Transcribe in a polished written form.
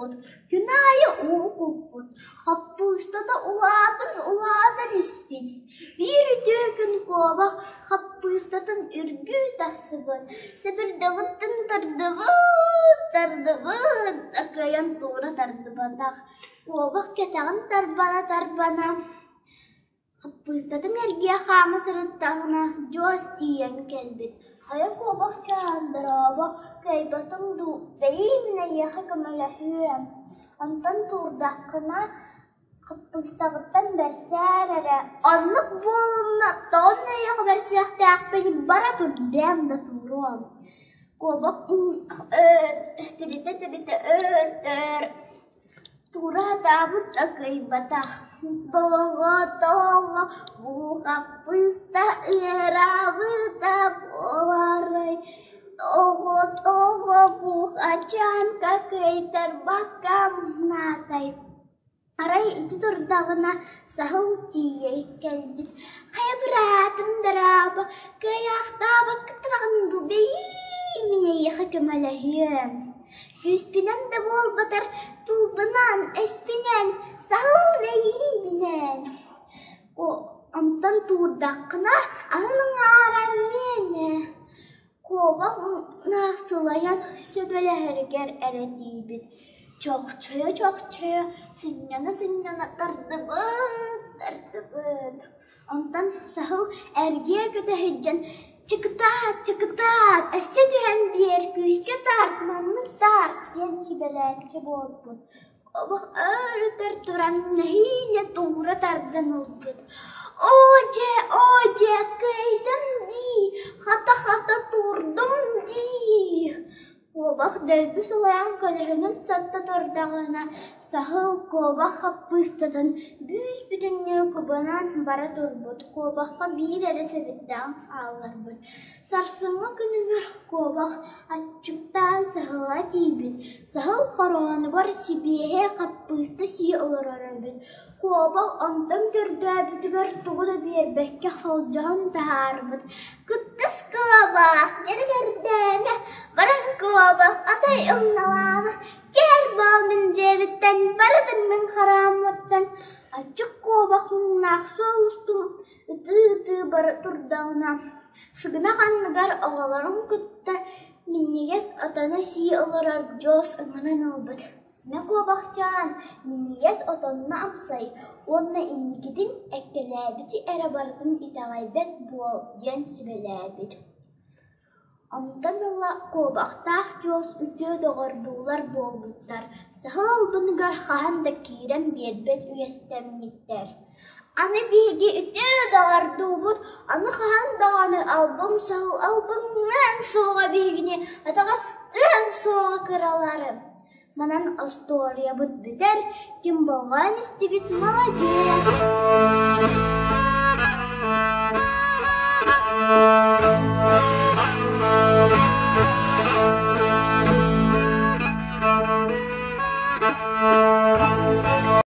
охсубут, күн аайы уу куппут, хаппыыстата улаатан улаатан испит. Биир үтүө күн куобах хаппыыстатын үргүү тахсыбыт, сэбирдэҕиттэн тардыбыт, тардыбыт, кыайан туора тардыбатах. Куобах кэтэҕин тарбана-тарбана Хаппыыстатын эргийэ хаама сырыттаҕына, Дьуос тиийэн кэлбит: «Хайа куобах чааһын дорообо, кыайбатыҥ дуу, бэйи мин эйиэхэ көмөлөһүөм, онтон туурдаххына хаппыыстаҕыттан бэрсээр эрэ, оннук буолунна, тоҕо мин эйиэхэ бэрсиэхтээхпин, бара тур, бэйэм да тууруом» Куобах тиритэ-тиритэ өр-өр Тура сатаабыт да кыайбатах, тоҕо-тоҕо бу хаппыыста ыараабыта буоларый, тоҕо-тоҕо бу хачаанка кыайтарбакка муҥнаатай Арай ити турдаҕына саһыл тиийэ кэлбит: «Хайа быраатым дорообо, кыайаахтаабакка тураҕын дуу, бэйии, мин эйиэхэ көмөлөһүөм» Күүспүнэн да буолбатар, тулбунан, эспинэн, саһыл мэйиибинэн Онтон туурдаххына, аһын уҥаара миэнэ Куобах сылайан сөбүлэһэригэр эрэ тиийбит, чохчойо-чохчойо, сынньана-сынньана тардыбыт, тардыбыт Онтон саһыл эргийэ көтө сылдьан «Чыкытаат, чыкытаат, өссө түһэн биэр, күүскэ тарт, маннык тарт» диэн сүбэлээччи буолбут. Обох өр-өтөр туран нэһиилэ туура тардан ылбыт: «Оо дьэ, оо дьэ, кыайдым дии, хата-хата туурдум дии» Куобах дэлби сылайан көлөһүнүн сатта турдаҕына, саһыл куобах хаппыыстатын бүүс-бүтүннүү кыбынан бара турбут, куобахха биир эрэ сэбирдэҕин хаалларбыт. Сарсыҥҥы күнүгэр куобах аччыктаан саһыла тиийбит, саһыл хороонугар сибиэһэй хаппыыста сии олорор эбит. Куобах онтон көрдөөбүтүгэр тугу да биэрбэккэ холдьоһон таһаарбыт: «Кыттыс куобах, дьэргэрдээмэ, баран куобах, атай умналаама, кээр буол мин дьиэбиттэн, барытын мин харааммыттан» Аччык куобах муҥнаах суол устун ытыы-ытыы бара турдаҕына, сыгынах анныгар оҕолорун кытта минньигэс отону сии олорор Дьуос ыҥыран ылбыт: Мэ куобахчаан, минньигэс отонно амсай уонна инникитин эккэлээбити эрэ барытын итэҕэйбэт буол диэн сүбэлээбит. Онтон ыла куобахтаах Дьуос үтүө доҕордуулар буолбуттар, саһыл албыныгар хаһан да киирэн биэрбэт үгэстэммиттэр. Аны биһиги үтүө доҕордуубут, аны хаһан даҕаны албын саһыл албынныан суоҕа биһигини атаҕастыан суоҕа кыраларым Манан остуоруйабыт бүтэр, ким болҕойон истибит маладьыас.